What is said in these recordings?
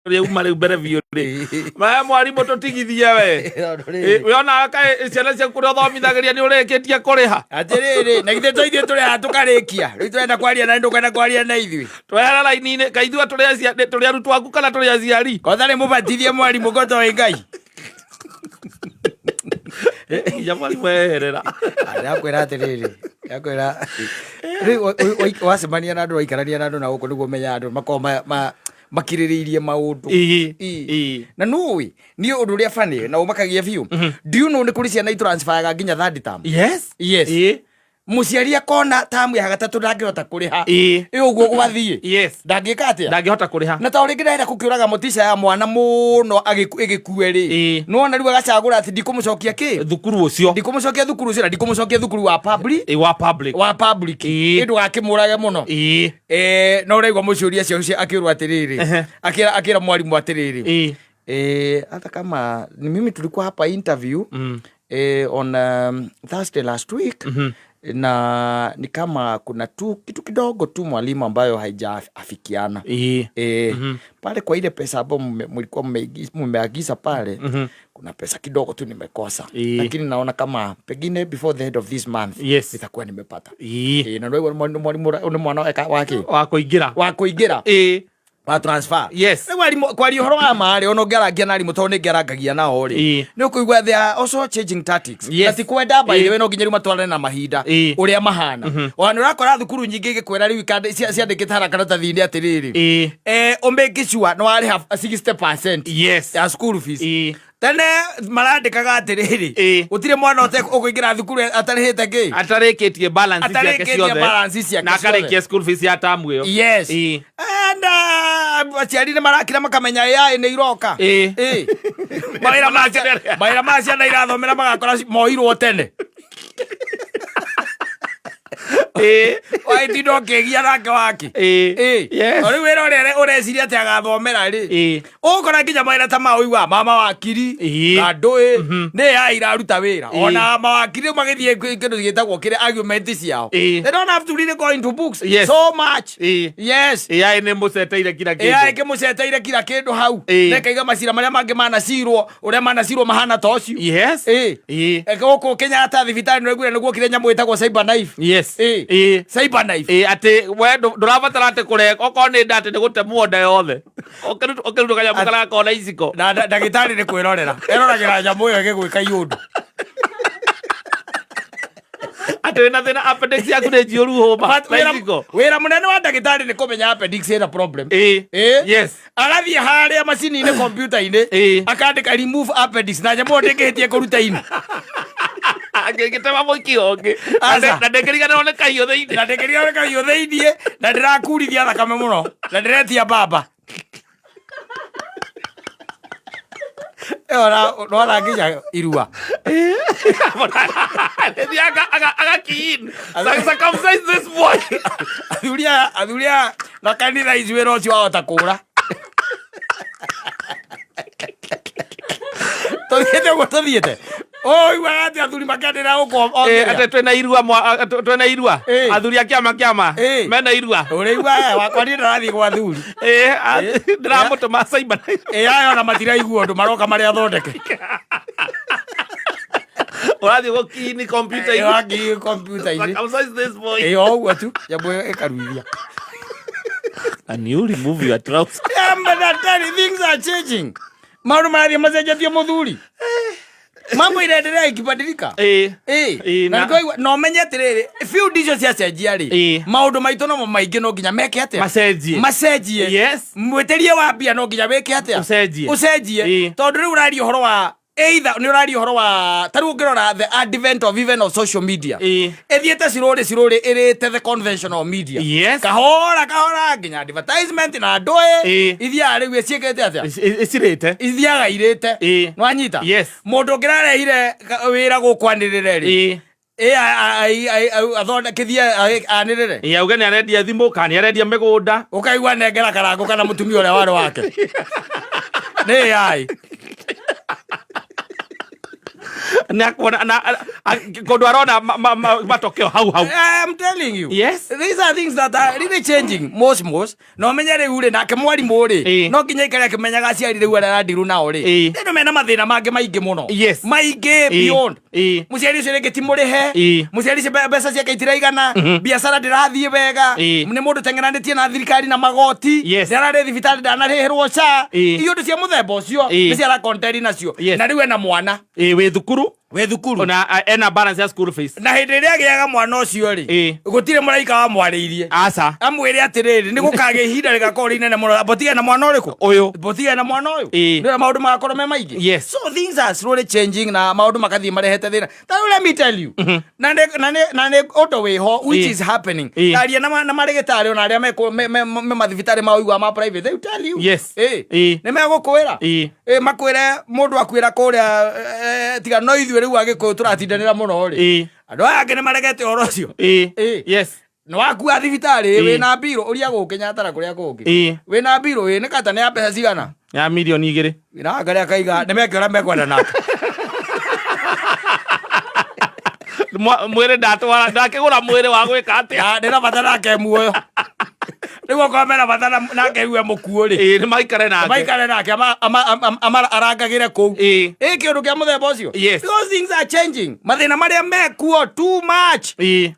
Rĩu uma rĩu mbere biũ rĩ, we mwarimũ tũtigithie we. Tondũ rĩrĩ. Wĩonaga kaĩ ciana ciaku kũrĩa ũthomithagĩria nĩ ũrĩkĩtie kũrĩha? Atĩrĩrĩ, na githĩ to ithuĩ tũrĩ haha tũkarĩkia? Rĩu tũrenda kwaria na ndũkwenda kwaria na ithuĩ. Twehere raini-inĩ, kaĩ ithuĩ tũrĩ arutwo aku kana tũrĩ aciari? Kwanza nĩ mũbatithie mwarimũ ko toĩ Ngai. Nginya mwarimũ eherera. Ndakwĩra atĩrĩrĩ, ndakwĩra rĩu wacemania na andũ, waikarania na andũ na gũkũ nĩguo ũmenyaga andũ makoragwo makirĩrĩirie maũndũ. Na nũĩ niĩ ũndũ ũrĩa funny na ũmakagia biũ, do you know nĩ kũrĩ ciana itransferaga nginya third term? Yes. Yes. Mũciari akona tamu ya gatatũ ndangĩhota kũrĩha. Ĩ ũguo gwathiĩ, ndangĩka atĩa? Ndangĩhota kũrĩha. Na ta rĩngĩ ndahenda kũkĩũraga motisha ya mwana mũno ĩgĩkue rĩ, nĩwona rĩu agacagũra atĩ ndikũmũcokia kĩ thukuru ũcio. Ndikũmũcokia thukuru ũcio na ndikũmũcokia thukuru wa public. Wa public. Wa public. Ĩ ndũgakĩmũrage mũno. No ũraigua mũciũria cio ũcio akĩrwo atĩrĩrĩ, akĩra mwarimũ atĩrĩrĩ, hata kama ni mimi tulikuwa hapa interview on Thursday last week, na ni kama kuna tu kitu kidogo tu mwalimu ambayo haijaafikiana pale kwa ile pesa ambayo mlikuwa mmeagiza pale, kuna pesa kidogo tu nimekosa, lakini naona kama pengine before the end of this month nitakuwa nimepata. Na ndio mwalimu nĩ mwana wake wa kũingĩra. Wa kũingĩra, wa transfer. Rĩu arimũ, kwaria ũhoro wa ma rĩ, ona ũngĩarangia na arimũ, tondũ nĩ ngĩarangagia nao rĩ, nĩ ũkũigua they are also changing tactics. Na ti kwenda, by the way, no nginya rĩu matwarane na mahinda ũrĩa mahana. Ona nĩ ũrakora thukuru nyingĩ igĩkwĩra rĩu ciandĩkĩte haraka karatathi-inĩ atĩrĩrĩ, ũmake sure nĩ warĩha 60% ya school fees. Tene marandĩkaga atĩrĩrĩ, gũtirĩ mwana ũkũingĩra thukuru atarĩhĩte kĩ? Atarĩkĩtie balance ciake Atarĩkĩtie ciothe. Balance ciake na ciothe. akarĩkia school fees ya tamu ĩyo. And aciari nĩ marakira makamenya AI nĩ iroka. Mawĩra ma ciana irathomera magakora moirwo tene. Waitinda ũkĩgia nake wake. Rĩu wĩra ũrĩa ũreciria atĩ agathomera rĩ, ũgũkora nginya mawĩra ta ma ũigua mama wakiri na ndũĩ nĩ AI iraruta wĩra. Ona mawakiri rĩu magĩthiĩ kĩndũ gĩtagwo kĩrĩa argument ciao, they don't have to really go into books so much. AI nĩ mũceteire kila AI kĩndũ. Ĩkĩmũceteire kila kĩndũ hau, na ĩkaiga macira marĩa mangĩ manacirwo ũrĩa manacirwo mahana ta ũcio. Gũkũ Kenyatta thibitarĩ nĩ ũraiguire nĩ guokire nyamũ ĩtagwo cyber knife. Cyber knife. Atĩ we ndũrabatara atĩ kũre okorwo nĩ nda atĩ nĩ gũtemwo nda yothe, ũkĩrutwo kanyamũ karĩa gakoragwo na iciko. Na ndagĩtarĩ nĩ kwĩrorera eroragĩra nyamũ ĩyo ĩgĩgwĩka iũndũ. Atĩ wĩna thĩna, appendix yaku nĩ njiyũru, hũma But na iciko. Wĩra mũnene wa ndagĩtarĩ nĩ kũmenya appendix ĩna problem. Agathiĩ harĩa macini-inĩ, kompiuta-inĩ, akandĩka "remove appendix" na nyamũ ĩyo ndĩngĩhĩtie kũruta ini. Angĩgĩtema mũikiho ũngĩ. Aca. Na ndĩngĩriganĩrwo nĩ kahiũ thĩinĩ. Na ndĩngĩriganĩrwo nĩ kahiũ thĩiniĩ, na ndĩrakurithia thakame mũno na ndĩretia mbamba ĩyo nona nginya irua. Nĩthiĩ agakiin circumcise this boy. Athuri aya na kanitha ici wĩra ũcio wahota kũra tũthiĩte ũguo tũthiĩte ũiguaga atĩ athuri makĩanĩrĩra gũkũ o kĩrĩa. Atĩ twĩna irua twĩna irua. Athuri a kĩama mena irua. Ũrĩigua wakwa niĩ ndarathiĩ gwa athuri. Ndĩramũtũma cyber. Aya ona matiraigua ũndũ maroka marĩa athondeke. Ũrathiĩ gũkiini kompiuta-inĩ. Wakii kompiuta-inĩ. Circumcise this boy. O ũguo tu nyamũ ĩyo ĩkaruithia. And you remove your trousers. Yeah, but that tell things are changing. Maũndũ marathiĩ macenjetie mũthuri. Mambo inaendelea ikibadilika. Na nĩkĩo na ũmenye atĩrĩrĩ, field icio ciacenjia rĩ, maũndũ maitũ nomo maingĩ no nginya meke atĩa? Macenjie. Macenjie. Mwĩtĩrie wa mbia no nginya wĩke atĩa? Ũcenjie. Ũcenjie. Tondũ rĩu ũraria ũhoro wa either nĩ ũraria ũhoro wa ta rĩu ũngĩrora the advent of even of social media, ĩthiĩte cirũrĩ cirũrĩ ĩrĩte the conventional media. Kahora kahora nginya advertisement na ndũĩ ithiaga rĩu ciĩkĩte atĩa? Ĩcirĩte. Ithiaga irĩte. Nĩwanyita? Yes. Mũndũ ũngĩrarehire wĩra gũkũ anĩrĩre rĩ, athondekithie anĩrĩre. Auge nĩ arendia thimũ kana nĩ arendia mĩgũnda. Ũkaigua nengera karangũ kana mũtumia ũrĩa warĩ wake nĩ AI. Nĩ akuona na Kũndũ arona matokeo hau hau. I am telling you. Yes. These are things that are really changing most most. No menye rĩu rĩ nake mwarimũ rĩ no nginya aikare akĩmenyaga aciari rĩu arĩa arandiru nao rĩ. Andũ mena mathĩna mangĩ maingĩ mũno. Maingĩ beyond. Mũciari ũcio rĩngĩ ti mũrĩhe. Mũciari ũcio mbeca ciake itiraigana. Biacara ndĩrathiĩ wega. Nĩ mũndũ teng'eranĩtie na thirikari na magoti. Nĩ ararĩ thibitarĩ ndanarĩhĩrwo SHA. Iũndũ cia mũthemba ũcio nĩ ciarakonteri nacio. Na rĩu ena mwana. Wĩ thukuru. Wĩ thukuru. Ona ena balance ya school fees. Na hĩndĩ ĩrĩa agĩaga mwana ũcio rĩ, gũtirĩ mũraika wamwarĩirie Aca. Amwĩre atĩrĩrĩ, nĩ gũkagĩa ihinda rĩgakorwo rĩ inene mũno, mbotige na mwana ũrĩkũ? Ũyũ. Mbotige na mwana ũyũ. Nĩ ũrĩa maũndũ magakorwo me maingĩ. So things are slowly changing na maũndũ magathiĩ marehete thĩna. Ta rĩu let me tell you, na nĩ ũndũ wĩho which is happening. Aria na marĩgĩtarĩ ona arĩa me mathibitarĩ ma ũigua ma private, they will tell you. Nĩ megũkwĩra. Makwĩre mũndũ akwĩra kũrĩa tiga no ithuĩ rĩu Agĩkũyũ tũratindanĩra mũno rĩ. Andũ aya angĩ nĩ maregete ũhoro ũcio. Nĩ wakua thibitarĩ wĩna mbirũ ũria gũkũ Kenyatta na kũrĩa kũngĩ. Wĩna mbirũ ĩ nĩ kata nĩ ya mbeca cigana? Ya mirioni 2. Wĩna karĩa kaiga nĩ meke ũrĩa mekwenda nake. Mwĩrĩ ndatwara ndakĩgũra mwĩrĩ wa gwĩka atĩa? Na ndĩna bata nake muoyo. Rĩu okorwo mena bata nake rĩu e mũkuũ rĩ. Ĩĩ, nĩ maikare nake. Maikare nake arangagĩre kũu. Ĩ kĩũndũ kĩa mũthemba ũcio. Because things are changing. Mathĩna marĩa mekuo too much.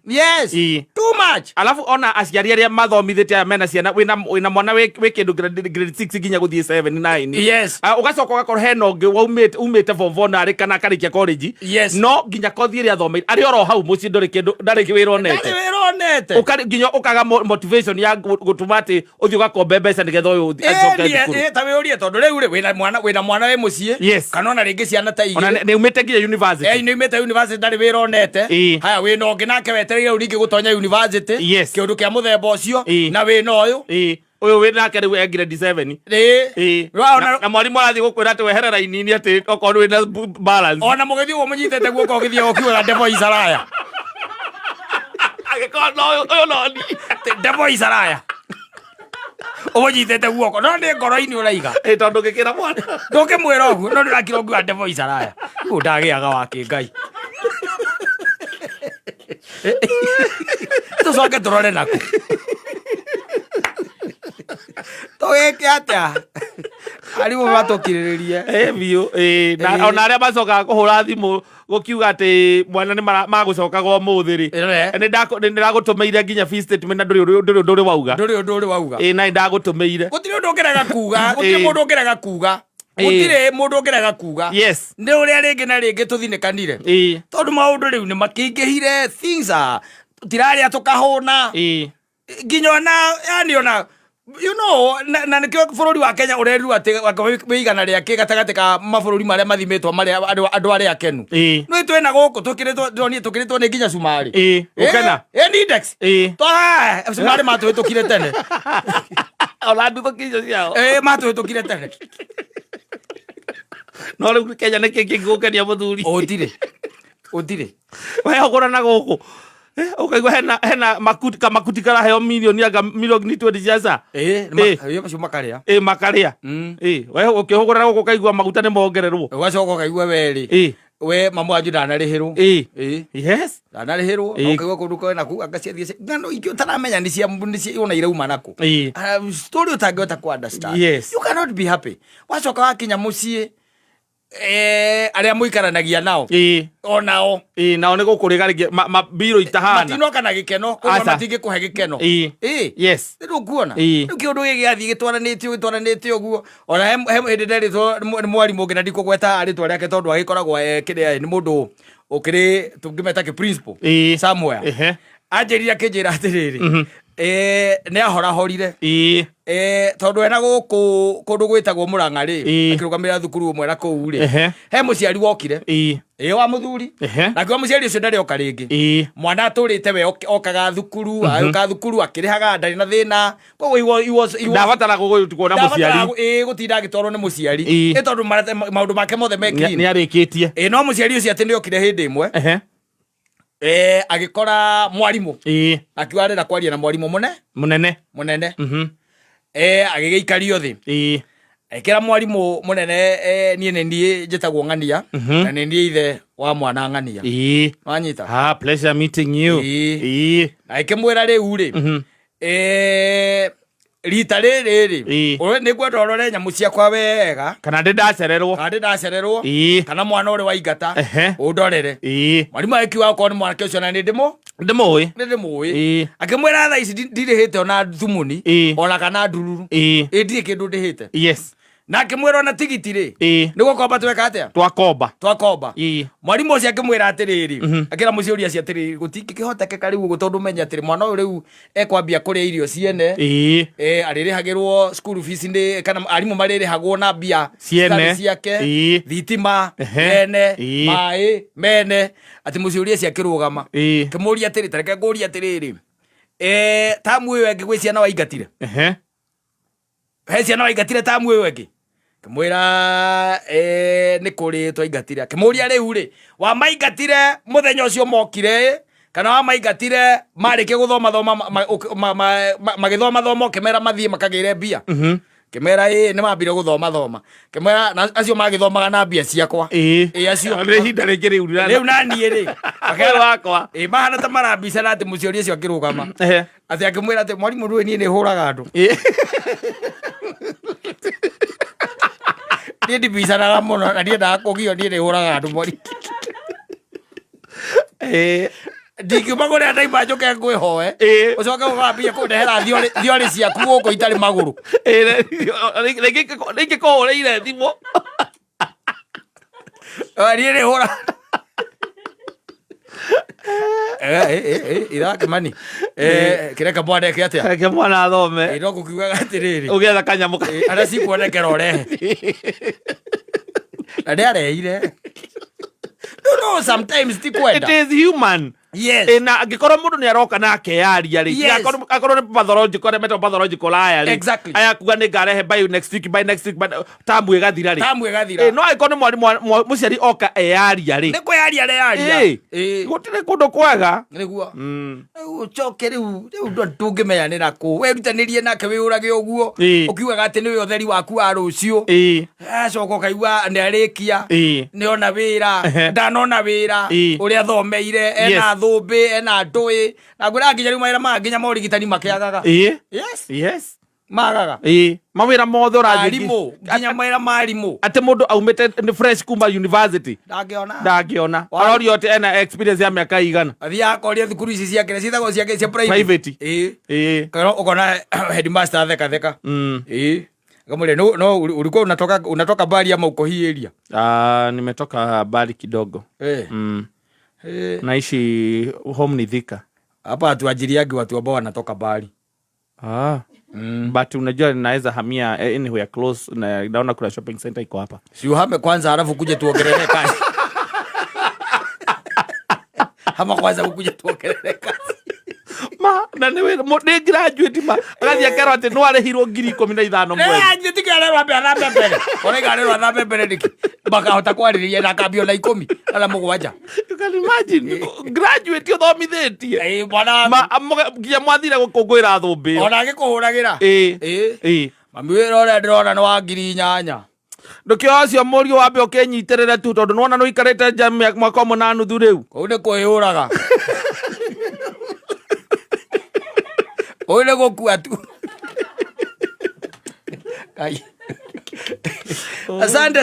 Yes. Too much. Alafu ona aciari arĩa mathomithĩte aya mena ciana wĩna mwana wĩ kĩndũ grade 6 nginya gũthiĩ 7 9. Ũgacoka ũgakorwo hena ũngĩ waumĩte umĩte form 4 na arĩ kana akarĩkia college. No nginya kothi ĩrĩa athomeire arĩ oro hau mũciĩ ndũrĩ kĩndũ ndarĩ wĩra onete. Ndarĩ wĩra onete. Nginya ũkaga motivation ya gũtũma atĩ ũthiĩ ũgakombe mbeca nĩgetha ũyũ acoke thukuru. Ta wĩũrie tondũ rĩu rĩ wĩna mwana wĩ mũciĩ. Kana ona rĩngĩ ciana ta Ona igĩrĩ. nĩ umĩte nginya university. Nĩ umĩte university ndarĩ wĩra onete. Haya wĩna ũngĩ nake wetereire rĩu rĩngĩ gũtonya university. Kĩũndũ kĩa mũthemba ũcio. Na wĩna ũyũ. Ũyũ wĩ nake rĩu e grade 7. Na mwarimũ arathiĩ gũkwĩra atĩ weherera inini atĩ okorwo wĩna balance. Ona mũgĩthiĩ ũguo mũnyitĩte guoko ũgĩthiĩ ũkiugaga devil is a liar. Angĩkorwo no ũyũ, ũyũ no niĩ. Devil is a liar. Ũmũnyitĩte guoko no nĩ ngoro-inĩ ũraiga. Tondũ ngĩkĩra mwana. Ndũngĩmwĩra ũguo no ndĩrakira ũngiuga devil is a liar. Rĩu ndagĩaga wakĩ Ngai. Tũcoke tũrore naku. Tũgĩke atĩa? Arimũ matũkirĩrĩrie. Biũ. Na ona arĩa macokaga kũhũra thimũ gũkiuga atĩ mwana nĩ magũcokaga ũmũthĩ rĩ. Nĩ ndĩragũtũmĩire nginya fee statement na ndũrĩ ũndũ ũrĩ wauga. Ndũrĩ ũndũ ũrĩ wauga. Na nĩ ndagũtũmĩire. Gũtirĩ ũndũ ũngĩrega kuga. Gũtirĩ mũndũ ũngĩrega kuga. Gũtirĩ mũndũ ũngĩrega kuga. Nĩ ũrĩa rĩngĩ na rĩngĩ tũthinĩkanire. Tondũ maũndũ rĩu nĩ makĩingĩhire, things are tũtirarĩa tũkahũna. Nginya ona, yani ona, you know, na nĩkĩo bũrũri wa Kenya ũrerirwo atĩ anga wĩ igana rĩa kĩ gatagatĩ ka mabũrũri marĩa mathimĩtwo marĩa andũ arĩa akenu. Nĩ twĩna gũkũ tũkĩrĩtwo, ndĩronire tũkĩrĩtwo nĩ nginya cumarĩ. Gũkena. Nĩ index. Cumarĩ matũhĩtũkire tene. Ona nduthũki icio ciao. Matũhĩtũkire tene. No rĩu Kenya nĩkĩ kĩngĩgũkenia mũthuri? Ũtirĩ. Ũtirĩ. We hũgũra na gũkũ. Ũkaigua hena makuti, kamakuti karaheo milioni anga milioni 20 cia ca. Nĩ macio makarĩa. Makarĩa. We ũkĩhũgũra na gũkũ ũkaigua maguta nĩ mongererwo. Ũgacoka ũkaigua we rĩ. We mamu wanyu ndanarĩhĩrwo. Yes. Ndanarĩhĩrwo. Na ũkaigua kũndũ kwena kũu anga ciathiĩ ng'ano ingĩ ũtaramenya nĩ cia, nĩ cia, ona irauma nakũ. Story ũtangĩhota kũ understand. You cannot be happy. Wacoka wakinya mũciĩ, arĩa mũikaranagia nao. Onao. Nao nĩ gũkũrĩga rĩngĩ, mbirũ itahana. Matinoka na gĩkeno, koguo Aca. matingĩkũhe gĩkeno. Nĩ ndũkuona? Rĩu kĩũndũ gĩkĩ gĩathiĩ gĩtwaranĩtio, gĩtwaranĩtio ũguo. Ona he hĩndĩ nderĩtwo nĩ mwarimũ ũngĩ na ndikũgweta rĩtwa rĩake tondũ agĩkoragwo e kĩrĩa nĩ mũndũ ũkĩrĩ tũngĩmeta kĩ principal. Somewhere. Anjĩrire akĩnjĩra atĩrĩrĩ, nĩ ahorahorire. Tondũ ena gũkũ kũndũ gwĩtagwo Mũrang'a rĩ, akĩrũgamĩrĩra thukuru ũmwe na kũu rĩ, he mũciari wokire. Wa mũthuri. Na akiuga mũciari ũcio ndarĩ oka rĩngĩ. Mwana atũrĩte we okaga thukuru, agĩũka thukuru akĩrĩhaga ndarĩ na thĩna. Koguo he was Ndabatara kuona Ndabatara mũciari. Gũtinda agĩtwarwo nĩ mũciari. Tondũ maũndũ make mothe me clean. Nĩ arĩkĩtie. No mũciari ũcio atĩ nĩ okire hĩndĩ ĩmwe. Agĩkora mwarimũ. Akiuga arenda kwaria na mwarimũ mũne. Mũnene. Mũnene. Agĩgĩikario thĩ. Ekĩra mwarimũ mũnene, niĩ nĩ niĩ njĩtagwo Ng'ania na nĩ niĩ ithe wa mwana Ng'ania. Wanyita? Ah, pleasure meeting you. Na ĩkĩmwĩra rĩu rĩ, rita rĩrĩ rĩ, nĩ ngwenda ũrore nyamũ ciakwa wega. Kana ndĩ ndacererwo. Kana ndĩ ndacererwo. Kana mwana ũrĩ waingata ũndorere. Mwarimũ agĩkiuga okorwo nĩ mwanake ũcio na nĩ ndĩmũ Ndĩmũĩ. Nĩ ndĩmũĩ. Akĩmwĩra thaa ici ndirĩhĩte ona thumuni ona kana ndururu. Ĩ ndirĩ kĩndũ ndĩhĩte. Na akĩmwĩra ona tigiti rĩ, nĩ gũkomba tweka atĩa? Twakomba. Twakomba. Mwarimũ ũcio akĩmwĩra atĩrĩrĩ, akĩra mũciũria acio atĩrĩrĩ, gũtingĩkĩhotekeka rĩu ũguo tondũ menye atĩrĩ mwana ũyũ rĩu ekwambia kũrĩa irio ciene. Arĩrĩhagĩrwo school fees nĩ kana arimũ marĩrĩhagwo na mbia Ciene. citarĩ ciake. Thitima mene, maĩ mene. Atĩ mũciũria acio akĩrũgama, kĩmũria atĩrĩ, tareke ngũrie atĩrĩrĩ, tamu ĩyo ĩngĩ gwĩ ciana waingatire? He ciana waingatire tamu ĩyo ĩngĩ? Kĩmwĩra nĩ kũrĩ twaingatire. Akĩmũria rĩu rĩ, wamaingatire mũthenya ũcio mokire ĩ, kana wamaingatire marĩkia gũthoma thoma magĩthoma thoma ũkĩmera mathiĩ makagĩre mbia? Kĩmera ĩ nĩ mambire gũthoma thoma. Kĩmera na acio magĩthomaga na mbia ciakwa. Ĩ acio. Nĩ ihinda rĩngĩ rĩu. Rĩu na niĩ rĩ, Ũyũ wakwa. Ĩ mahana ta marambicana atĩ mũciari ũcio akĩrũgama. Atĩ akĩmwĩra atĩ mwarimũ ndũĩ niĩ nĩ hũraga andũ. Niĩ ndibicanaga mũno na ndiendaga kũgio, niĩ nĩ hũraga andũ mwarimũ. Ndingiuma kũrĩa ndaima njũke ngwĩhoe. Ũcoke ũkambia kũndehera thiorĩ ciaku gũkũ itarĩ magũrũ. Rĩngĩ kũhũrĩire thimũ. Niĩ nĩ hũra. Irakĩmani kĩreka mwana eke atĩa? Reke mwana athome. No gũkiugaga atĩrĩrĩ, Ũgĩetha kanyamũ arĩa cikuonekera ũrehe na nĩ areire. No, sometimes ti It kwenda. is human. Yes. Na angĩkorwo mũndũ nĩ aroka na akeyaria rĩ, akorwo nĩ pathological, arĩa metagwo pathological liar rĩ, aya kuga nĩ ngarehe by next week, by next week, by tamu ĩgathira rĩ. Tamu ĩgathira. No angĩkorwo nĩ mwarimũ mũciari oka eyaria rĩ, Nĩ kwĩyaria areyaria. Gũtirĩ kũndũ kwega. Nĩguo. Rĩu ũcoke rĩu ndũngĩmenya nĩ nakũ werutanĩrie nake wĩũrage ũguo, ũkiugaga atĩ nĩwe ũtheri waku wa rũciũ. Acoka ũkaigua nĩ arĩkia, nĩ ona wĩra, ndanona wĩra ũrĩa athomeire, ena thũmbĩ, ena ndũĩ, na ngwĩra nginya rĩu mawĩra maya nginya morigitani makĩagaga. Yes. Magaga. Mawĩra mothe ũrathiĩ Arimũ, nginya mawĩra ma arimũ. Atĩ mũndũ aumĩte nĩ fresh kuma university ndangĩona. Ndangĩona. Arorio atĩ ena experience ya mĩaka igana. Athiaga akoria thukuru ici ciake ciĩtagwo ciake cia private. Private. Kana ũkona headmaster atheka theka. Akamwĩra no no ulikuwa unatoka mbali ama uko hii area? Ah, nimetoka mbali kidogo. Naishi home ni Thika. Hapa hatuajiriagi watu ambao wanatoka mbali. But unajua naweza hamia anywhere close, na naona kuna shopping center iko hapa. Si uhame kwanza halafu kuje tuongelee kazi. Hama kwanza ukuje tuongelee kazi. Ma, na nĩ wĩra nĩ graduate ma. Agathiĩ akerwo atĩ no arĩhirwo 15,000 mweri. Ithuĩ ti kĩarerwo ambe athambe mbere. Ũraiga arerwo athambe mbere nĩkĩ? Makahota kwarĩrĩria na akambia ona 10 kana 7. You can imagine graduate ũthomithĩtie. Mwana waku. Ma, nginya mwathire gũkũngũĩra thũmbĩ ĩyo. Ona agĩkũhũragĩra. Mami wĩra ũrĩa ndĩrona nĩ wa 8,000. Ndũkĩoya ũcio mũriũ wambe ũkĩnyitĩrĩre tu tondũ nĩwona nĩũikarĩte nja mwaka ũmwe na nuthu rĩu. Kũu nĩ kwĩyũraga. Kũu nĩ gũkua tu. Kai. Asante.